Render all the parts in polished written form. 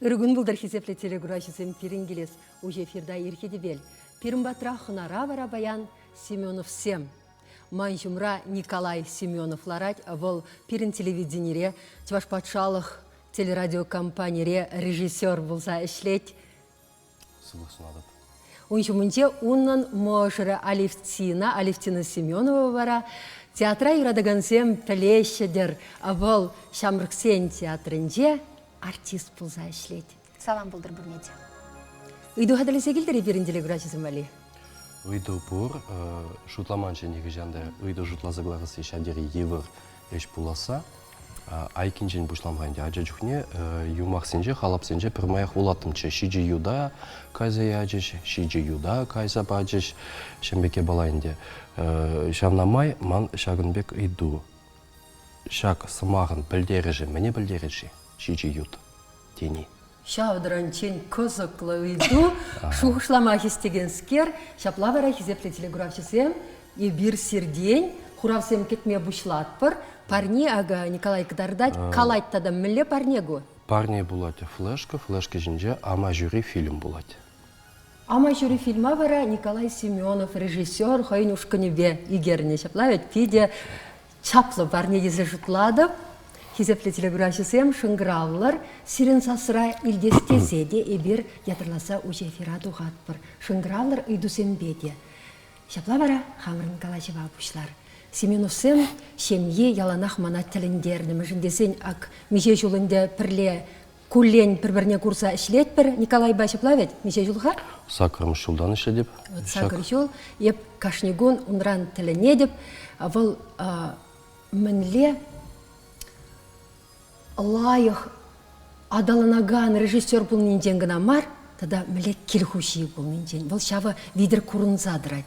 Ырӑ кун пултӑр, хисеплӗ телекураҫӑсем, пирӗн килес уҫӑ эфирта ирхи тӗпел. Пирӗн патра хӑнара вара паян Семеновсем. Ман ҫумра Николай Семенов ларать. Вӑл пирӗн телевиденире, Чӑваш патшалӑх телерадиокомпанире режиссер пулса ӗҫлет. Сывлӑх сунатӑп. Ун ҫумӗнче унӑн мӑшӑрӗ Алевтина, Алевтина Семенова вара театра юратакансем пӗлеҫҫӗ-тӗр. Вӑл Ҫамрӑксен театрӗнче артист пулса ӗҫлет. Салам пултӑр пурне те. Ыйту хатӗрлесе килтӗр-и пирӗн телекураҫӑсем валли? Ыйту пур. Шутламанччӗ нихӑҫан та ыйту шутласа кӑларасси ҫав тери йывӑр ӗҫ пуласса. Айккинчен пуҫлам-ха ӗнтӗ. Ача чухне юмахсенче, халапсенче пӗрмаях вулаттӑмччӗ. Ҫичӗ юта кайса ячӗҫ, ҫичӗ юта кайса пачӗҫ. Ҫембеке бала ӗнтӗ. Ҫавна май ман ҫакӑн пек ыйту. Ҫак сӑмахӑн пӗлтерӗшӗ мӗне пӗлтерет-ши? Ҫичӗ ют тени. Ҫав таранччен кӑсӑклӑ ыйту шухӑшлама хистекенскер, ҫапла вара, хисеплӗ телекуравҫӑсем, эпир сиртен хуравсем кӗтме пуҫлатпӑр. Парне акӑ Николай кӑтартать, калать тата мӗнле парне ку? Парне пулать флешка, флешка ҫинче Ама ҫури фильм пулать. Ама ҫури фильма вара Николай Семенов режиссер хӑйӗн ушкӑнӗпе ӳкернӗ. Ҫапла вӗт питӗ чаплӑ парне тесе шутлатӑп. Хисеплӗ телекураҫӑсем, шӑнкӑравлӑр. Сирӗн сасра илтес тесе те эпир ятарласа уҫӑ эфира тухатпӑр. Шӑнкӑравлӑр ыйтусемпе те. Ҫапла вара хамӑрӑн калаҫӑва пуҫлар. Семеновсем ҫемйи яланах мана тӗлӗнтернӗ. Мӗншӗн тесен ак миҫе ҫул ӗнтӗ пӗрле куллен пӗр-пӗрне курса ӗҫлетпӗр. Николайпа ҫапла вӗт? Миҫе ҫул-ха? Саккӑрмӗш ҫултан ӗҫлетӗп. Вот сакӑр ҫул. Эп кашни кун унран тӗлӗнетӗп. Вӑл мӗнле лайӑх аталанакан режиссер пулнинчен кӑна мар, тата мӗнле кил хуҫи пулнинчен. Вӑл ҫавӑ витӗр курӑнса тӑрать.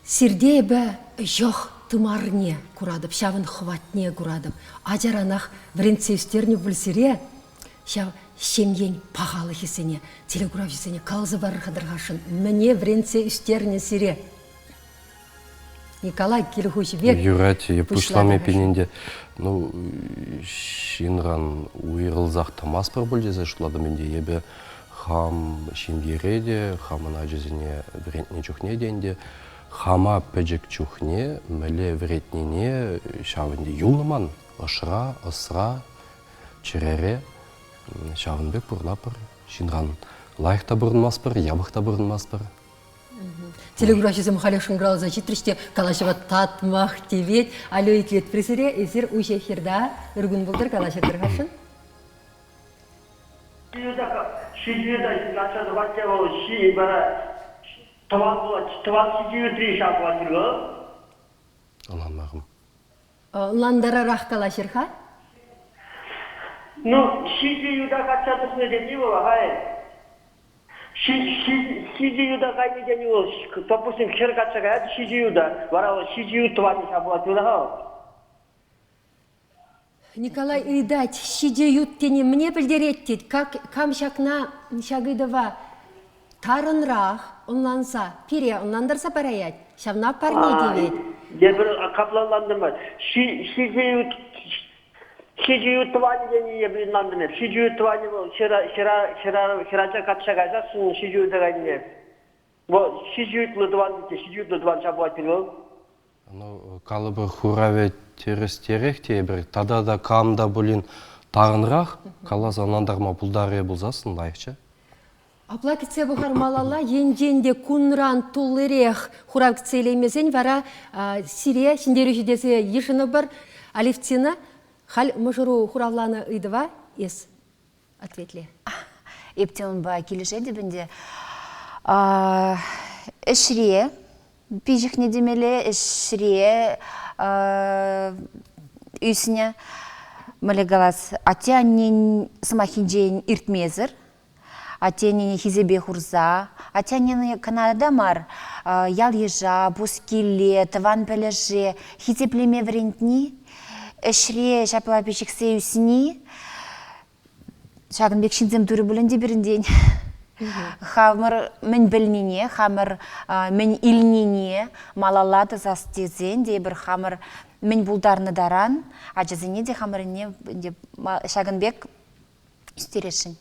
Сирте эпӗ йӑх тымарне куратӑп, ҫавӑн хӑватне куратӑп. Ачаранах вӗрентсе ӳстернӗ пуль сире ҫав ҫемьен пахалӑхӗсене, телекуравҫӑсене каласа парӑр-ха мӗне вӗрентсе ӳстернӗ сире? Николай кил хуҫи пек Юрать, пуҫлами пинин те, ну, ҫынран уйрӑлсах тӑмастпӑр пуль тесе шутлатӑм ӗнтӗ. Эпӗ хам ҫемьере те, хамӑн ачасене вӗрентнӗ чухне те ӗнтӗ хама пӗчӗк чухне мӗнле вӗрентнине ҫав ӗнтӗ юлнӑ ман ӑшра, ӑсра, чӗрере. Ҫавӑн пек пурӑнатпӑр. Ҫынран лайӑх та пурӑнмастпӑр, япӑх та пурӑнмастпӑр. Телекураҫӑсем халех шӑнкӑравласа ҫитрӗҫ те калаҫӑва татмах тивет. Алло, итлетпӗр сире. Эсир уҫӑ эфирта. Ыр кун пултӑр, калаҫатӑр-хашӑн. Ҫичӗ качча тухать те вӑл ҫи вара тӑван пулать, тӑван ҫичӗ ютри ҫав пулать пуль вӑл. Ӑнланмарӑм. Ӑнлантарарах калаҫӑр-ха. Ну, ҫичӗ юта качча тухнӑ тени вӑл, ахаль. Ҫичӗ юта кайни тени вӑл, допустим, хӗр качча каять ҫичӗ юта, вара вӑл ҫичӗ ют тӑванӗ ҫав пулать пуль-ха вӑл. Николай ыйтать, ҫичӗ ют тени мӗне пӗлтерет тет, как, кам ҫакна, ҫак ыйтӑва тарӑнрах ӑнланса, пире ӑнлантарса параять, ҫавна парне тивет. Тепӗр капла ӑнлантӑмӑр. Ҫичӗ ют ҫичӗ ют тӑванӗ тени эпир ӑнлантӑм. Ҫичӗ ют тӑванӗ вӑл хӗрача качча кайсассӑн ҫичӗ юта кайнине. Вӑл ҫичӗ ютлӑ тӑван ҫичӗ ютлӑ тӑван ҫав пулать вӑл. Ну, калӑпӑр, хуравӗ тӗрӗстерех тейӗпӗр. Тата та кам та пулин тарӑнрах каласа ӑнлантарма пултарӗ пулсассӑн лайӑхчӗ. Апла кӗтсе пӑхар малалла. Енчен те кунран туллирех хурав кӗтсе илеймесен вара сире ҫӗнтерӳҫӗ тесе йышӑнӑпӑр. Алевтина, халь мӑшӑру хуравланӑ ыйтӑва эс ответле. Эп те унпа килӗшетӗп ӗнтӗ. Ӗҫре пиҫӗхнӗ темелле, ӗҫре ӳснӗ. Мӗнле калас, атте-аннен сӑмаххинчен иртмесӗр, атте-аннене хисепе хурса, атте-аннене кӑна та мар, ял-йыша, пускилле, тӑван-пӗлӗше хисеплеме вӗрентни, ӗҫре ҫапла пиҫӗхсе ӳсни Ҫакӑн пек ҫынсем турӗ пуль ӗнтӗ пирӗнтен. Хамӑр мӗн пӗлнине, хамӑр мӗн илнине малалла тӑсас тесен те эпир хамӑр мӗн пултарнӑ таран ачасене те хамӑрӑнне ҫакӑн пек ӳстересшӗн.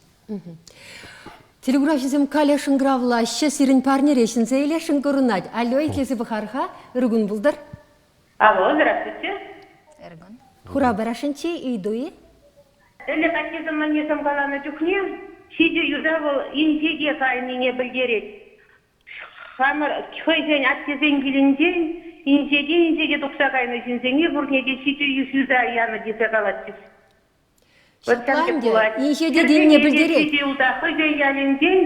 Телеграфҫӑсем каллех шӑнкӑравлаҫҫӗ, сирӗн парнере ҫӗнсе илесшӗн курӑнать. Алло, итлесе пӑхар-ха. Ырӑ кун пултӑр. Алло, здравствуйте. Ырӑ кун. Хура парасшӑнччӗ ыйту-и? Ӗлӗк аттесем-аннесем каланӑ чухне ҫичӗ юта вӑл инҫете кайнине пӗлтерет. Хамӑр хӑйсен аттесен килӗнчен инҫете-инҫете тухса кайнӑ ҫынсене пурне те ҫичӗ юта янӑ тесе калатчӗҫ. Ҫапла ӗнтӗ, инҫете тенине пӗлтерет. Ҫичӗ юта хӑйсен ялӗнчен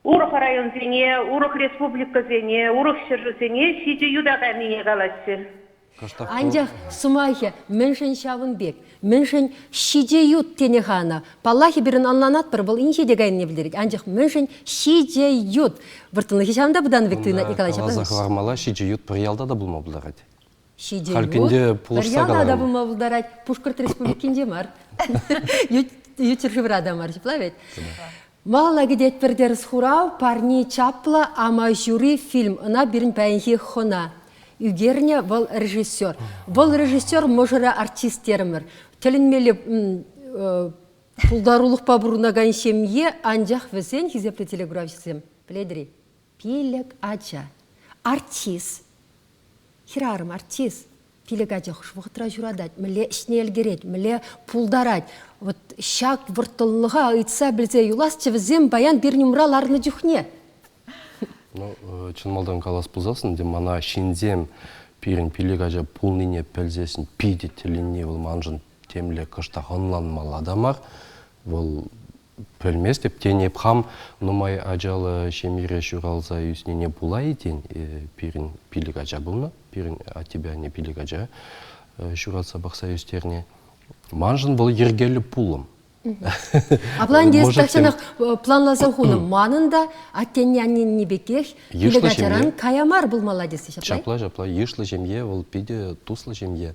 урӑх районсене, урӑх республикӑсене, урӑх ҫӗршывсене ҫичӗ юта кайнине калаҫҫӗ. Анчах сӑмахӗ мӗншӗн ҫавӑн пек? Мӗншӗн ҫичӗ ют тенӗ-ха ӑна? Паллах, эпир ӑнланатпӑр, вӑл инҫете кайнине пӗлтерет. Анчах мӗншӗн ҫичӗ ют? Вӑрттӑнлӑхӗ ҫавӑнта пытаннӑ пек туйӑнать, Николай Каласа хӑвармалла, ҫичӗ ют пӗр ялта та пулма пултарать. Ҫичӗ ют пӗр ялта та пулма пултарать. Пушкӑрт Республикинче мар. Ют ҫӗршывра та мар, ҫапла вӗт? Малалла кӗтетпӗр тӗрӗс хурав, парни чаплӑ Амаҫури фильм. Ӑна пирӗн паянхи хӑна ӳкернӗ вӑл режиссер. Вӑл режиссер мӑшӑрӗ артист терӗмӗр. Тӗлӗнмелле пултарулӑхпа пурӑнакан ҫемье, анчах вӗсен хисеплӗ телекуравҫӑсем, пӗлетӗр-и, пилӗк ача. Артист, хӗрарӑм артист пилӗк ача хӑш вӑхӑтра ҫуратать, мӗнле ӗҫне ӗлкӗрет, мӗнле пултарать. Вот ҫак вӑрттӑнлӑха ыйтса пӗлсе юласчӗ вӗсем паян пирӗн умра ларнӑ чухне. Ну, чӑн малтан калас пулсассӑн ӗнтӗ мана ҫынсем пирӗн пилӗк ача пулнине пӗлсессӗн питӗ тӗлӗнни вӑл маншӑн темле кӑштах ӑнланмалла та мар. Вӑл Пӗлместӗп, тен, эп хам нумай ачаллӑ ҫемьере ҫуралса ӳснине пула-и, тен, пирӗн пилӗк ача пулнӑ, пирӗн аттепе анне пилӗк ача ҫуратса пӑхса ӳстернӗ. Маншӑн вӑл йӗркеллӗ пулӑм. Апла ӗнтӗ эс тахҫанах планласа хунӑ. Манӑн та аттенне анненни пекех пилӗк ачаран кая мар пулмалла тесе ҫапла? Ҫапла, ҫапла. Йышлӑ ҫемье вӑл питӗ туслӑ ҫемье.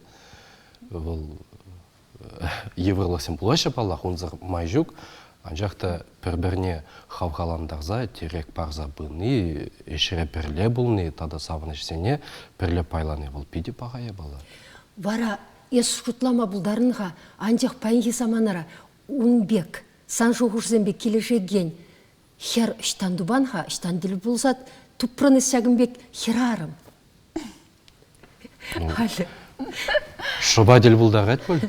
Вӑл йывӑрлӑхсем пулаҫҫӗ паллах, унсӑр май ҫук. Анчах та пӗр-пӗрне хавхалантарса, тӗрек парса пыни, ӗҫре пӗрле пулни тата савӑнӑҫсене пӗрле пайлани вӑл питӗ паха япала. Вара эс шутлама пултарӑн-ха, анчах паянхи саманара ун пек, сан шухӑшсемпе килӗшекен хӗр ӑҫтан тупан-ха, ӑҫтан тӗл пулса тупрӑн эс ҫакӑн пек хӗрарӑм? Халӗ. Шӑпа тӗл пултарать пуль.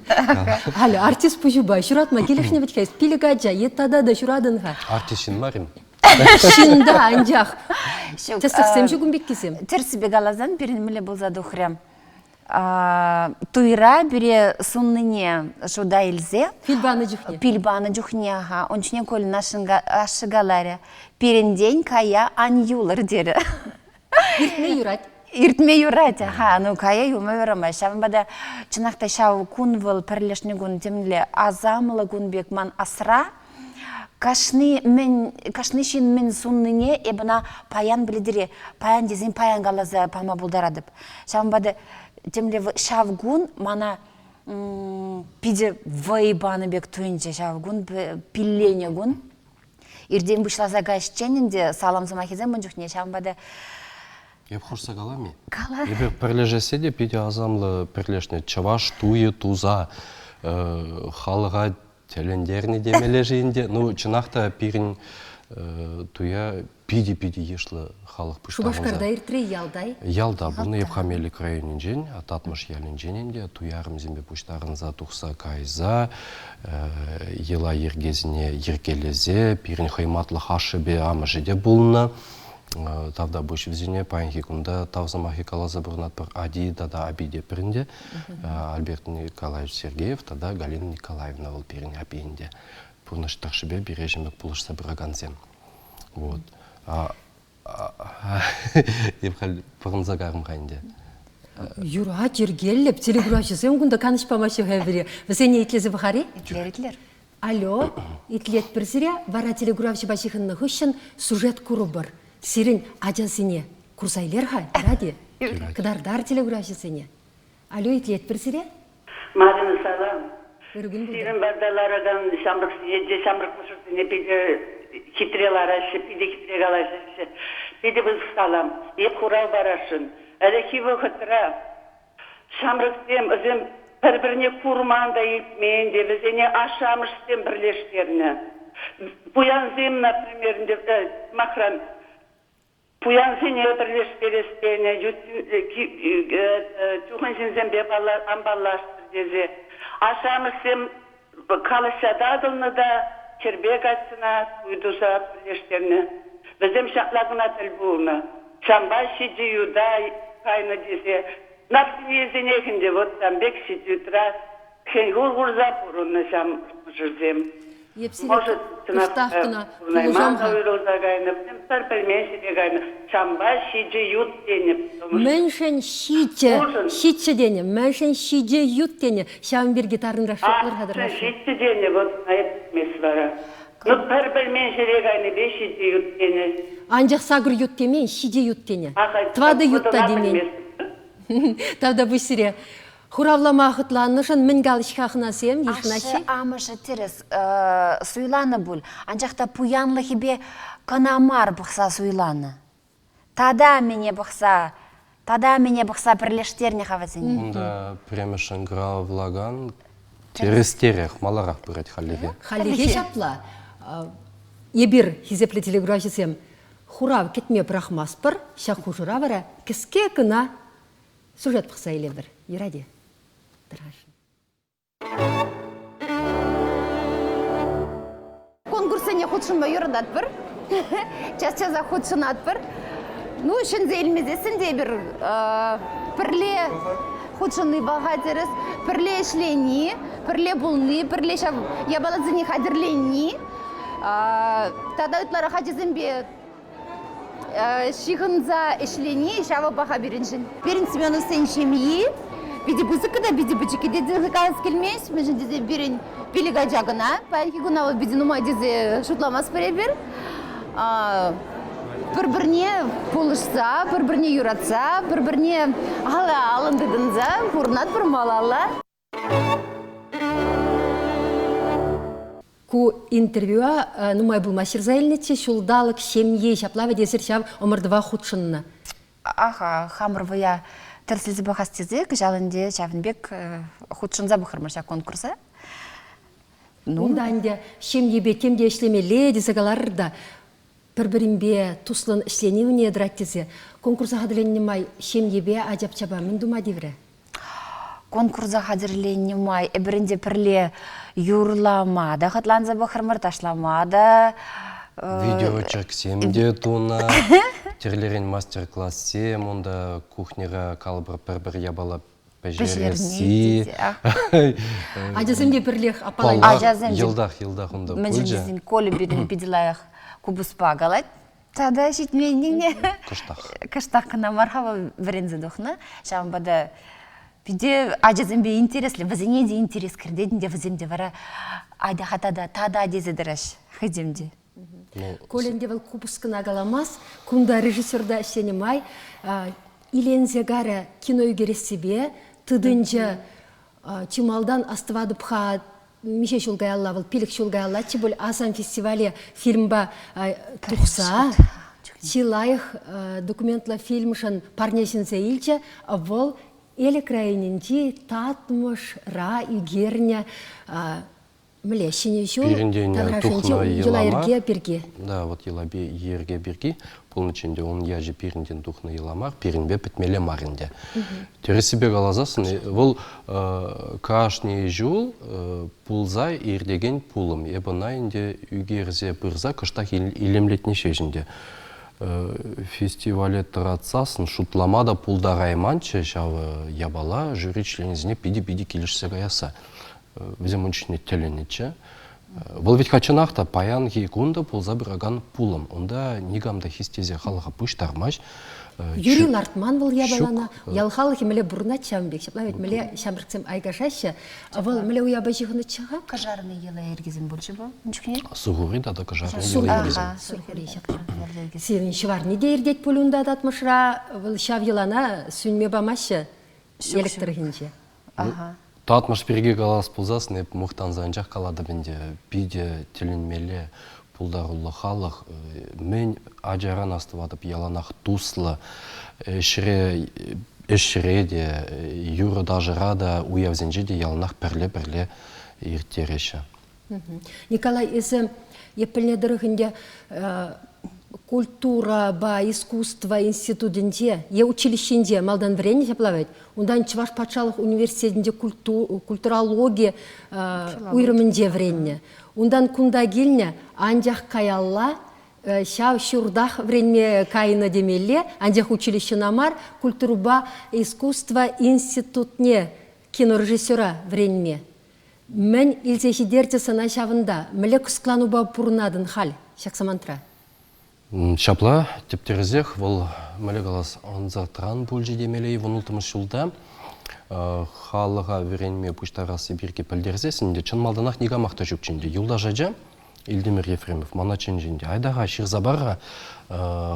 Халӗ артист пуҫупа ҫуратма килӗшнӗ вӗт-ха эс. Пилӗк ача е тата та ҫуратӑн-ха. Артист ҫын мар-им? Ҫын та, анчах. Ҫук. Тӗслӗхсем ҫук ун пеккисем. Тӗрӗссипе каласан, пирӗн мӗнле пулса тухрӗ. Туйра пире суннине шута илсе Пил панӑ чухне. Пил панӑ чухне, аха. Ун чухне Кольӑн ашшӗ каларӗ, пирӗнтен кая ан юлӑр терӗ. Иртме юрать. Иртме юрать, аха, ну кая юлма юрамасть. Ҫавӑнпа та чӑнах та ҫав кун вӑл пӗрлешнӗ кун темле асамлӑ кун пек ман асра. Кашни мӗн, кашни ҫын мӗн суннине эп ӑна паян пӗлтере, паян тесен паян каласа пама пултаратӑп. Ҫавӑнпа та темле ҫав кун мана питӗ вӑй панӑ пек туйӑнчӗ ҫав кун, пилленӗ кун. Иртен пуҫласа каҫчен ӗнтӗ салам сӑмахӗсем ун чухне ҫавӑнпа та Эп хушса калам-и? Кала. Эпир пӗрлешессе те питӗ асамлӑ пӗрлешнӗ. Чӑваш туйӗ туса халӑха тӗлӗнтернӗ темелле-ши ӗнтӗ. Ну, чӑнах та пирӗн туя питӗ-питӗ йышлӑ халӑх пуҫтарӑнса. Шупашкарта иртрӗ ялта-и? Ялта пулнӑ Эп хам Элӗк районӗнчен, Татмӑш ялӗнчен ӗнтӗ туярӑмсемпе пуҫтарӑнса тухса кайса йӑла-йӗркесене йӗркелесе пирӗн хӑйматлӑх ашшӗпе амӑшӗ те пулнӑ. Тавтапуҫ вӗсене паянхи кунта тав сӑмахӗ каласа пурӑнатпӑр. Ати тата апи те пӗр ӗнтӗ. Альберт Николаевич Сергеев тата Галина Николаевна вӑл пирӗн апи ӗнтӗ. Пурнӑҫ тӑршшӗпе пире ҫамрӑк пулӑшса пыракансем. Вот. Эп халь пӑрӑнса карӑм-ха ӗнтӗ. Юрать, йӗркеллӗ. Телекуравҫӑсем кунта канӑҫ памаҫҫӗ-ха пире. Вӗсене итлесе пӑхар-и? Итлер, итлер. Алло, итлетпӗр сире. Вара телекуравҫӑпа ҫыхӑннӑ хыҫҫӑн сюжет курӑпӑр. Сирӗн ачасене курса илер-ха, юрать-и? Кӑтартар телекуравҫӑсене. Алло, итлетпӗр сире. Марина, салам. Сирӗн пата ларакан ҫамрӑксене те, ҫамрӑк мӑшӑрсене питӗ хитре лараҫҫӗ, питӗ хитре калаҫаҫҫӗ. Питӗ пысӑк салам. Эп хурав парасшӑн. Ӗлӗкхи вӑхӑтра ҫамрӑксем вӗсем пӗр-пӗрне курман та, илтмен те, вӗсене ашшӗ-амӑшсем пӗрлештернӗ. Пуянсем, например, сӑмахран, пуянсене пӗрлештерес тенӗ, чухӑн ҫынсемпе ан паллаштӑр тесе. Ашшӗ-амӑшсем калаҫса татӑлнӑ та хӗрпе каччӑна туй туса пӗрлештернӗ. Вӗсем ҫапла кӑна тӗл пулнӑ. Ҫавӑнпа ҫичӗ юта кайнӑ тесе Нарспиесенех ӗнтӗ вӑт ҫавӑн пек ҫичӗ ютра хӗн-хур курса пурӑннӑ ҫав мӑшӑрсем. Может, кӑштах кӑна пурӑнайман та уйрӑлса кайнӑ, вӗсем пӗр пӗлмен ҫӗре кайнӑ. Ҫавӑнпа ҫичӗ ют тенӗ. Мӗншӗн ҫичӗ, ҫиччӗ тенӗ, мӗншӗн ҫичӗ ют тенӗ? Ҫавӑн пирки тарӑнрах шутлӑр-ха тӑрӑшрӑм. Ҫиччӗ тенӗ, вӑт пӗтмест вара. Ну, пӗр пӗлмен ҫӗре кайнипе ҫичӗ ют тенӗ. Анчах сакӑр ют темен, ҫичӗ ют тенӗ. Тӑватӑ ют та темен. Тавтапуҫ сире. Хуравлама хӑтланнӑшӑн мӗн калӗҫ-ха хӑнасем, йышӑнаҫҫӗ? Ашшӗ-амӑшӗ тӗрӗс суйланӑ пуль, анчах та пуянлӑхӗпе кӑна мар пӑхса суйланӑ. Тата мӗне пӑхса, тата мӗне пӑхса пӗрлештернӗ-ха вӗсене? Унта пӗрремӗш шӑнкӑравлакан тӗрӗстерех, маларах пырать хальлӗхе. Хальлӗхе ҫапла. Эпир, хисеплӗ телекуравҫӑсем, хурав кӗтме пӑрахмастпӑр. Ҫак хушӑра вара кӗске кӑна сюжет пӑхса илетпӗр. Юрать-и? Тӑрашӑн. Конкурссене хутшӑнма юрататпӑр. Час-часах хутшӑнатпӑр. Ну, ҫӗнсе илмесессӗн те эпир пӗрле хутшӑнни паха тӗрӗс, пӗрле ӗҫлени, пӗрле пулни, пӗрле ҫав япаласене хатӗрлени тата ытларах ачасемпе ҫыхӑнса ӗҫлени ҫавӑ паха пирӗншӗн. Пирӗн Семеновсен ҫемйи питӗ пысӑк та питӗ пӗчӗккӗ те тесе калас килмест, мӗншӗн тесен пирӗн пилӗк ача кӑна. Паянхи куна вӑл питӗ нумай тесе шутламастпӑр эпир. Пӗр-пӗрне пулӑшса, пӗр-пӗрне юратса, пӗр-пӗрне алла-аллӑн тытӑнса пурӑнатпӑр малалла. Ку интервьюа нумай пулмасть ҫырса илнӗччӗ. Ҫулталӑк ҫемье ҫапла вӗт эсир ҫав ӑмӑртӑва хутшӑннӑ. Аха, хамӑр вӑя тӗрӗслесе пӑхас тесе кӑҫал ӗнтӗ ҫавӑн пек хутшӑнса пӑхрӑмӑр ҫак конкурса. Ну, Унта ӗнтӗ ҫемьепе тем те ӗҫлемелле тесе каларӑр та пӗр-пӗринпе туслӑн ӗҫлени мӗне тӑрать тесе конкурса хатӗрленнӗ май ҫемьепе ачапчапа мӗн тума тиврӗ? Конкурса хатӗрленнӗ май эпир ӗнтӗ пӗрле юрлама та хӑтланса пӑхрӑмӑр, ташлама та. Видеочерксем те тунӑ, тӗрлӗрен мастер-классем, унта кухньӑра калӑпӑр пӗр-пӗр япала пӗҫересси. Ачасем те пӗрлех аппаланчӗҫ. Ачасем йӑлтах, йӑлтах унта пулчӗ. Мӗншӗн тесен Коля пирӗн питӗ лайӑх купӑспа калать. Тата ҫитменнине кӑштах. Кӑштах кӑна мар-ха вӑл вӗренсе тухнӑ. Ҫавӑнпа та питӗ ачасемпе интереслӗ, вӗсене те интерес кӗртетӗн те, вӗсем те вара айта-ха тата, тата тесе тӑраҫ хӑйсем те. Коля ӗнтӗ вӑл купӑс кӑна каламасть, кунта режиссерта ӗҫленӗ май иленсе карӗ кино ӳкерессипе тытӑнчӗ. Чи малтан астӑватӑп-ха миҫе ҫул каялла вӑл, пилӗк ҫул каяллаччӗ пуль, Асан фестивале фильмпа тухса чи лайӑх документлӑ фильмшӑн парне ҫӗнсе илчӗ. Вӑл Элӗк районӗнчи Татмӑшра ӳкернӗ мӗнле Ҫӗнӗ ҫул Пирӗнтен таврашӗнчи тухнӑ йӑла-йӗрке пирки. Да, вот йӑла-йӗрке пирки пулнӑччӗ ӗнтӗ ун ячӗ пирӗнтен тухнӑ йӑла мар, пирӗнпе пӗтмелле мар ӗнтӗ. Тӗрӗссипе каласассӑн, вӑл кашни ҫул пулса иртекен пулӑм. Эп ӑна ӗнтӗ ӳкерсе пырса кӑштах илемлетнӗ ҫеҫ ӗнтӗ. Фестивале тӑратсассӑн шутлама та пултарайманччӗ ҫав япала жюри членӗсене питӗ-питӗ килӗшсе каясса. Вӗсем ун чухне тӗлӗннӗччӗ. Вӑл вӗт-ха чӑнах та паянхи кун та пулса пыракан пулӑм. Унта никам та хистесе халӑха пуҫтармасть. Юри лартман вӑл япалана. Ял халӑхӗ мӗнле пурӑнать ҫавӑн пек. Ҫапла вӗт мӗнле ҫамрӑксем айкашаҫҫӗ. Вӑл мӗнле уявпа ҫыхӑннӑччӗ-ха? Кӑшарни йӑла-йӗркисем пулчӗ вӑл ун чухне. Сурхури тата кӑшарни йӑла-йӗркисем. Сурхури ҫапла. Сирӗн ҫӑварни те иртет пуль унта Татмӑшра. Вӑл ҫав йӑлана сӳнме памаҫҫӗ Элӗк тӑрӑхӗнче. Татмӑш пирки калас пулсассӑн эп мухтанса анчах калатӑп ӗнтӗ, питӗ тӗлӗнмелле пултаруллӑ халӑх. Мӗн ачаран астӑватӑп, яланах туслӑ ӗҫре, ӗҫре те, юрӑ-ташӑра та, уявсенче те яланах пӗрле-пӗрле ирттереҫҫӗ. Николай, эсӗ эп пӗлнӗ тӑрӑх ӗнтӗ культурӑпа искусство институтӗнче е училищинче малтан вӗреннӗ ҫапла вӗт. Унтан Чӑваш патшалӑх университетӗнче культурологи уйрӑмӗнче вӗреннӗ. Унтан кунта килнӗ, анчах каялла ҫав ҫуртах вӗренме кайнӑ темелле, анчах училищӑна мар, культурӑпа искусство институтне кинорежиссера вӗренме. Мӗн илсе ҫитерчӗ сана ҫавӑнта? Мӗнле кӑсӑкланупа пурӑнатӑн халь ҫак самантра? Ҫапла, тӗп-тӗрӗсех вӑл, мӗнле калас, ӑнсӑртран пулчӗ темелле 16-мӗш ҫулта халӑха вӗренме пуҫтарасси пирки пӗлтерсессӗн те чӑн малтанах никамах та ҫукчӗ ӗнтӗ. Юлташ ача Илтимӗр Ефремов мана чӗнчӗ ӗнтӗ. Айта-ха ҫырса пар-ха,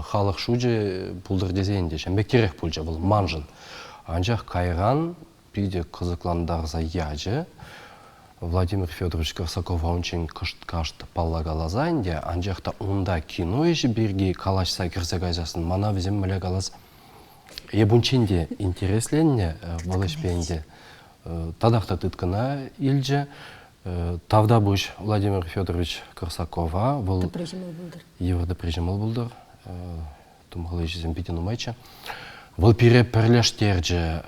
халӑх шучӗ пултӑр тесе ӗнтӗ ҫавӑн пектерех пулчӗ вӑл маншӑн. Анчах кайран питӗ кӑсӑклантарса ячӗ. Владимир Федорович Корсакова унччен кӑшт-кашт паллакаласа ӗнтӗ, анчах та унта кино ӗҫӗ пирки калаҫса кӗрсе кайсассӑн мана вӗсем мӗнле калас, эп унччен те интересленнӗ вӑл ӗҫпе ӗнтӗ. Татах та тыткӑна илчӗ. Тавтапуҫ Владимир Федорович Корсакова. Вӑл тӑпри ҫӑмӑл пултӑр. Йывӑр тӑпри ҫӑмӑл пултӑр. Тумхалли ӗҫӗсем питӗ нумайччӗ. Вӑл пире пӗрлештерчӗ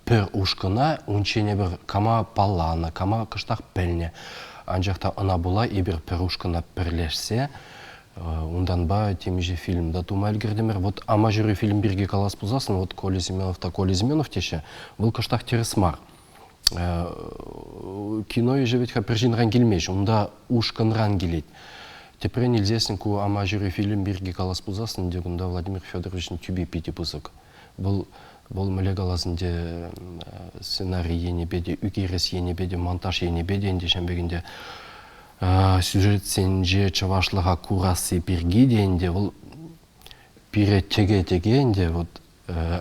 пӗр ушкӑна, унччен эпир кама палланӑ, кама кӑштах пӗлнӗ. Анчах та ӑна пула эпир пӗр ушкӑна пӗрлешсе унтанпа темиҫе фильм та тума ӗлкӗртӗмӗр. Вот «Амаҫури» фильм пирки калас пулсассӑн, вот Коля Семенов та Коля Семенов теҫҫӗ, вӑл кӑштах тӗрӗс мар. Кино ӗҫӗ вӗт-ха пӗр ҫынран килмест, унта ушкӑнран килет. Тӗпрен илсессӗн ку Амаҫури фильм пирки калас пулсассӑн ӗнтӗ кунта Владимир Федоровичӑн тӳпи питӗ пысӑк. Вӑл вӑл мӗнле калас ӗнтӗ сценари енӗпе те, ӳкерес енӗпе те, монтаж енӗпе те ӗнтӗ ҫавӑн пек ӗнтӗ сюжетсенче чӑвашлӑха курасси пирки те ӗнтӗ вӑл пире тӗке-тӗке ӗнтӗ вот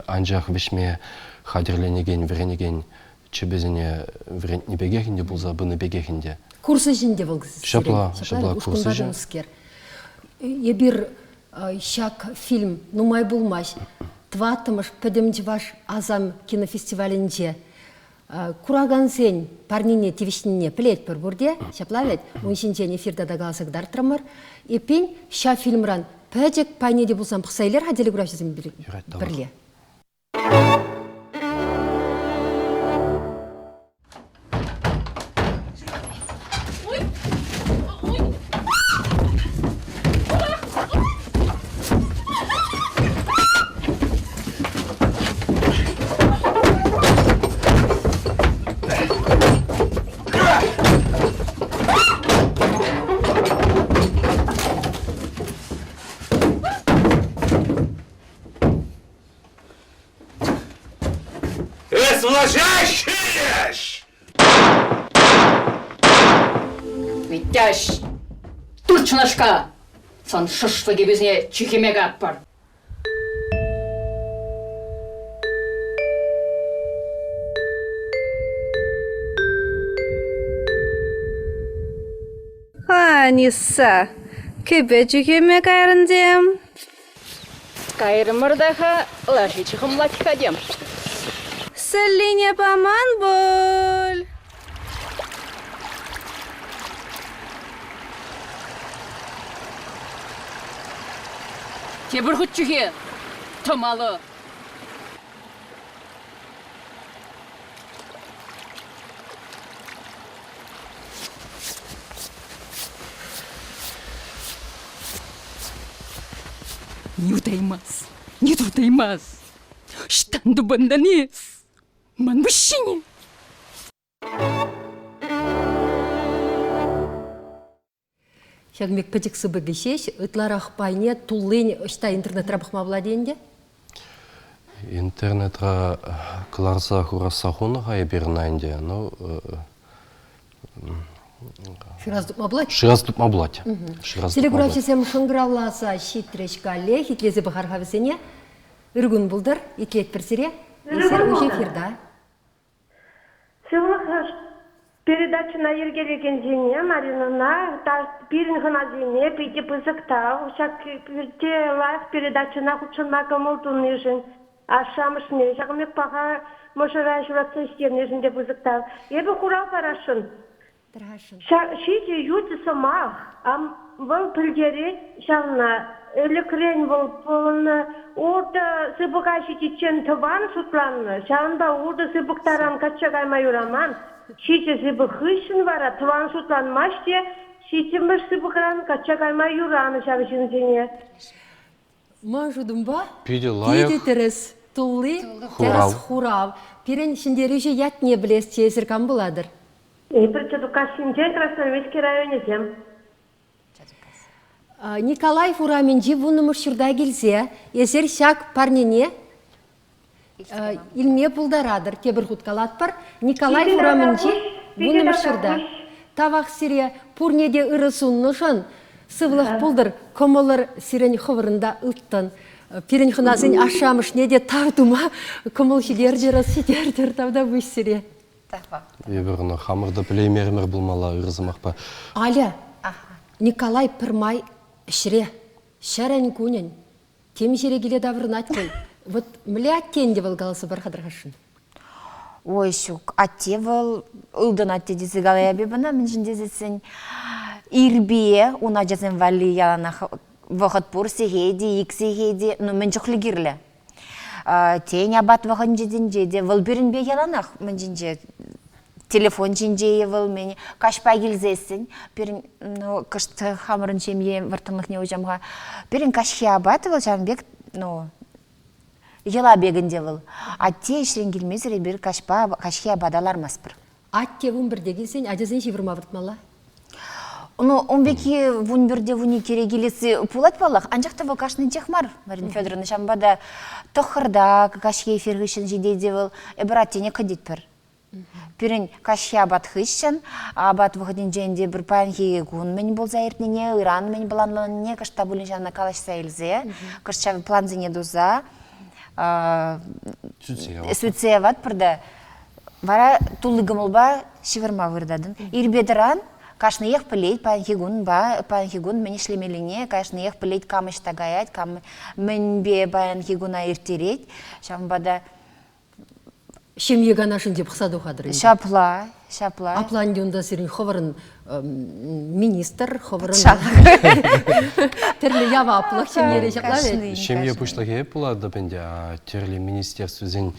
Анчах вӗҫме хатӗрленекен вӗренекен чӗпӗсене вӗрентнӗ пекех ӗнтӗ пулса пынӑ пекех ӗнтӗ. Курс ӗҫӗнче вӑл Ҫапла, ҫапла курс ӗҫӗ. Эпир ҫак фильм нумай пулмасть тӑваттӑмӗш Пӗтӗм чӑваш асам кинофестивалӗнче куракансен парнине тивӗҫнине пӗлетпӗр пурте, ҫапла вӗт? Ун ҫинчен эфирта та каласа кӑтартрӑмӑр. Эппин, ҫав фильмран пӗчӗк пайне те пулсан пӑхса илер-ха телекуравҫӑсем пӗрле. Эс влаҫа ҫӗреш! Витяҫ, турчнашка! Сан шӑшлӑ кӗпӳсене чӳхеме катпӑр. Анисса, кӗпе чӳхеме кайрӑн тем? Кайрӑмӑр та-ха, лаши чӑхӑмлать-ха тем. Сӗллине паман пуль. Тепӗр хут чӳхе, тӑмалӑ. Не утаймас, не туртаймас. Ӑҫтан тупӑнтӑн эс? Ман выҫҫине. Ҫакӑн пек пӗчӗк сыпӑкӗ ҫеҫ ытларах пайне туллин ӑҫта интернетра пӑхма пулать ӗнтӗ? Интернетра кӑларса хурасса хунӑ-ха эпир ӑна ӗнтӗ. Ну, Шырас тупма пулать? Шырас тупма пулать. Телекуравҫӑсем шӑнкӑравласа ҫитрӗҫ каллех, итлесе пӑхар-ха вӗсене. Ыр кун пултӑр, итлетпӗр сире. Эсир уҫӑ эфирта. Сывлӑх передачӑна йӗркелекенсене, Маринӑна, пирӗн хӑнасене питӗ пысӑк тав. Ҫак пӳрте лайӑх передачӑна хутшӑнма кӑмӑл тунишӗн, ашшӗ-амӑшне ҫакӑн пек паха мӑшӑра ҫуратса ӳстернишӗн те пысӑк тав. Эпӗ хурав парасшӑн. Тархасшӑн. Ҫичӗ ют сӑмах, вӑл пӗлтерет ҫавна. Ӗлӗкрен вӑл пулнӑ ултӑ сыпӑка ҫитиччен тӑван шутланнӑ. Ҫавӑнпа ултӑ сыпӑк таран качча кайма юраман. Ҫичӗ сыпӑк хыҫҫӑн вара тӑван шутланмасть те ҫиччӗмӗш сыпӑкран качча кайма юранӑ ҫав ҫынсене. Ман шутӑмпа, Питӗ лайӑх. питӗ тӗрӗс, тулли тӗрӗс хурав. Пирӗн ҫӗнтерӳҫӗ ятне пӗлесчӗ эсир кам пулатӑр? Эпир Чатукассинчен Красноармейски районӗсем. Николаев урамӗнчи вуннӑмӗш ҫурта килсе эсир ҫак парнене илме пултаратӑр. Тепӗр хут калатпӑр. Николаев урамӗнчи вуннӑмӗш ҫурта. Тавах сире пурне те ырӑ суннӑшӑн. Сывлӑх пултӑр, кӑмӑлӑр сирӗн хӑвӑрӑн та ылтӑн. Пирӗн хӑнасен ашшӗ-амӑшне те тав тума кӑмӑл ҫитертӗр, ҫитертӗр. Тавтапуҫ сире. Эпир ӑна хамӑр та пӗлеймерӗмӗр пулмалла ырӑ сӑмахпа. Аля, Николай пӗрмай ӗҫре, ҫӗрӗн-кунӗн темиҫере киле таврӑнать вӑл. Вот мӗнле атте ӗнтӗ вӑл каласа пар-ха тархасшӑн. Ой, ҫук, атте вӑл ылтӑн атте тесе калаяп эп ӑна, мӗншӗн тесессӗн ирпе ун ачасем валли яланах вӑхӑт пур, сехет-и, ик сехет-и, ну мӗн чухлӗ кирлӗ. Тен, апат вӑхӑтӗнче те вӑл пирӗнпе яланах мӗншӗнче телефон ҫинче-и вӑл мӗн каҫпа килсессӗн пирӗн ну кӑшт хамӑрӑн ҫемье вӑрттӑнлӑхне уҫам-ха пирӗн каҫхи апат вӑл ҫавӑн пек ну йӑла пек ӗнтӗ вӑл атте ӗҫрен килмесӗр эпир каҫпа каҫхи апата лармастпӑр Атте вунпӗрте килсен ачасен ҫывӑрма выртмалла. Ну, ун пекки вунпӗрте вуниккӗре килесси пулать паллах, анчах та вӑл кашнинчех мар, Марина Федоровна, ҫавӑнпа та тӑххӑрта каҫхи эфир хыҫҫӑн ҫитет те вӑл, эпир аттене кӗтетпӗр. Пирӗн каҫхи апат хыҫҫӑн, апат вӑхӑтӗнче ӗнтӗ пӗр паянхи кун мӗн пулса иртнине, ыран мӗн планланине кӑшт та пулин ҫавна калаҫса илсе, кӑшт ҫав плансене туса сӳтсе яватпӑр та вара тулли кӑмӑлпа ҫывӑрма выртатӑн. Ирпе тӑран кашниех пӗлет паянхи кунпа, паянхи кун мӗн ӗҫлемеллине, кашниех пӗлет кам ӑҫта каять, кам мӗнпе паянхи куна ирттерет. Ҫавӑнпа та Ҫемье канашӗнче пӑхса тухатӑр ӗнтӗ. Ҫапла, ҫапла. Апла ӗнтӗ унта сирӗн хӑвӑрӑн министр, хӑвӑрӑн тӗрлӗ яваплӑх ҫемьере ҫапла вӗт? Ҫемье пуҫлӑхӗ пулатӑп ӗнтӗ, тӗрлӗ министерствӑсен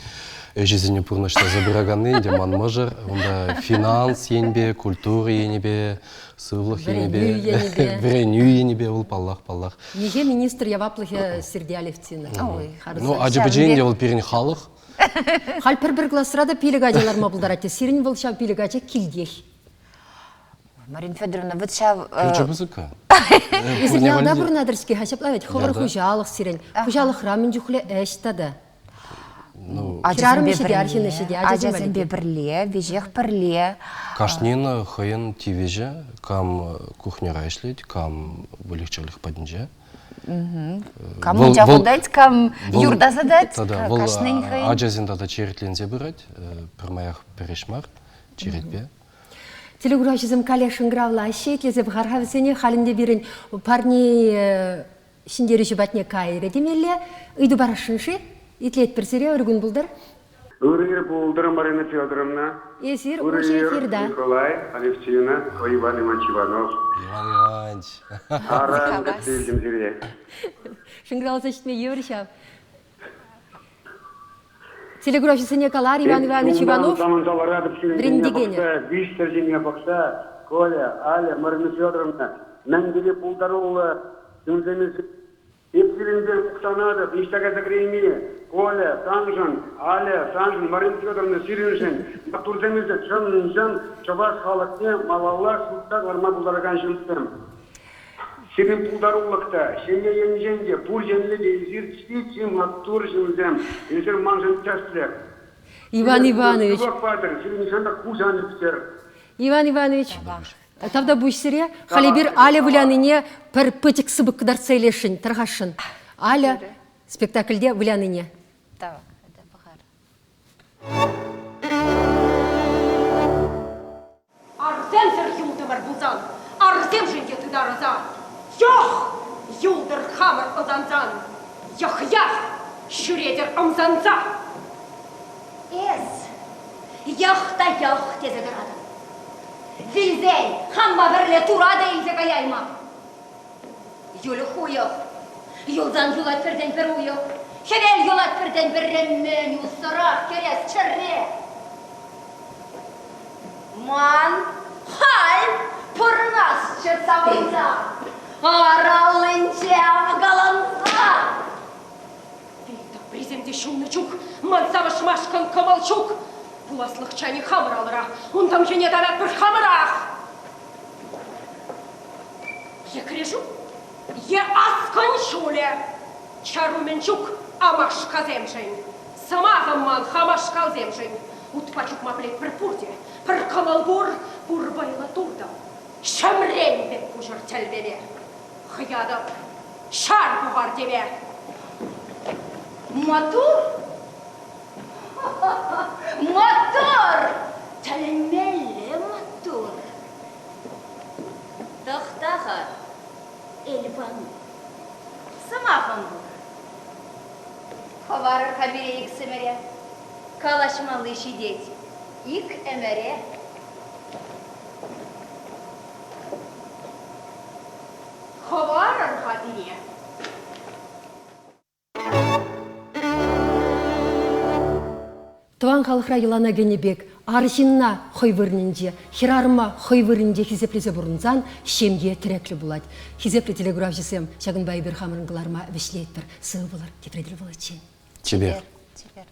ӗҫӗсене пурнӑҫласа пыраканни ӗнтӗ ман мӑшӑр. Унта финанс енпе, культура енӗпе, сывлӑх енӗпе, вӗренӳ енӗпе вӑл паллах, паллах. Миҫе министр яваплӑхӗ сирте, Алевтина? Ну, ача-пӑча ӗнтӗ вӑл пирӗн халӑх. Халь пӗр-пӗр класра та пилӗк ача ларма пултарать те, сирӗн вӑл ҫав пилӗк ача килтех. Марина Федоровна, вот ҫав... Пӳрчӗ пысӑк-ка. Эсир ялта пурӑнатӑр-ҫке-ха, ҫапла вӗт, хӑвӑр хуҫалӑх сирӗн. Хуҫалӑхра мӗн чухлӗ ӗҫ тата? Ну, ачасемпе пӗрле, ачасемпе пӗрле, веҫех пӗрле. Кашнин хӑйӗн тивӗҫӗ, кам кухньӑра ӗҫлет, кам выльӑх-чӗрлӗх патӗнче. Кам мунча хутать, кам юрта сатать, кашнин хӑйӗн. Ачасен тата черетленсе пырать, пӗрмаях пӗр ӗҫ мар, черетпе. Телекуравҫӑсем каллех шӑнкӑравлаҫҫӗ, итлесе пӑхар-ха вӗсене. Халь ӗнтӗ пирӗн парне ҫӗнтерӳҫӗ патне кайрӗ темелле. Ыйту парасшӑн-ши? Итлетпӗр сире, ыр кун пултӑр. Ырӑ ир пултӑр, Марина Федоровна. Эсир Ырӑ уҫӑ ир, эфирта. Николай, Алевтина, Иван Иванович Иванов. Иван Иванович. Аран кӗтсе илтӗм сире. Шӑнкӑравласа ҫитме йывӑр ҫав. Телекуравҫӑсене калар Иван Иванович Иванов Саманса ларатӑп сирӗн ҫине вӗрентекенӗ. пӑхса, виҫсӗр ҫине пӑхса, Коля, Аля, Марина Федоровна, мӗн тери пултаруллӑ ҫынсем Эп сирӗнпе мухтанатӑп, ниҫта кайса кӗрейми. Коля, саншӑн, Аля, саншӑн, Марина Федоровна, сирӗншӗн. Маттурсем эсир чӑн-чӑн чӑваш халӑхне малалла шутта кӑларма пултаракан ҫынсем. Сирӗн пултарулӑх та, ҫемье енчен те, пур енлӗ те эсир чи-чи маттур ҫынсем. Эсир маншӑн тӗслӗх. Иван Иванович. Сывлӑх патӑр, сирӗн нихҫан та куҫ ан ӳктӗр. Иван Иванович, тавтапуҫ сире. Халь эпир Аля вылянине пӗр пӗчӗк сыпӑк кӑтартса илесшӗн, тархасшӑн. Аля спектакльте вылянине. Тавах, пӑхар. Арсемсӗр юлтӑмӑр пулсан, арсемшӗн те тытар ӑса. Йӑх! Юлтӑр хамӑр ӑсансан, йӑх-ях ҫӳретӗр ӑмсанса. Эс йӑх та йӑх тесе тӑратӑн. Вилсен, хампа пӗрле тура та илсе каяймӑп. Юлӗ хуйӑх. Юлсан юлать пӗртен-пӗр уйӑх. Хӗвел юлать пӗртен-пӗрре мӗн уссӑрах кӗрес чӗрре. Ман халь пурӑнасчӗ савӑнса, араллинче авкаланса. Тӑприсем те ҫуннӑ чух ман савӑшмашкӑн кӑмӑл ҫук. Пуласлӑх чанӗ хамӑр алӑра, унтан хӗне таратпӑр хамӑрах. Е кӗрешӳ, е аскӑн ҫулӗ. Чару мӗн ҫук амашкасемшӗн. Сӑмахӑм ман хамашкалсемшӗн. Утпа чупма пӗлетпӗр пурте. Пӗр кӑмӑл пур, пур вӑйлӑ туртӑм. Ҫӗмрен пек куҫӑр тӗлпеле. Хӑятӑп, ҫар пухар теме. Маттур! Маттур! Тӗлӗнмелле маттур! Тӑхта-ха, Эльвану. Сӑмахӑм пур. Хӑварӑр-ха пире иксӗмӗре. Калаҫмалли ҫитет ик ӗмӗре. Хӑварӑр-ха пире. Тӑван халӑхра йӑлана кӗнӗ пек арҫынна хӑй вырӑнӗнче, хӗрарӑма хӑй вырӑнӗнче хисеплесе пурӑнсан ҫемье тӗреклӗ пулать. Хисеплӗ телекуравҫӑсем, ҫакӑнпа эпир хамӑрӑн кӑларӑма вӗҫлетпӗр. Сывӑ пулӑр, тепре тӗл пуличчен. Чипер. Чипер.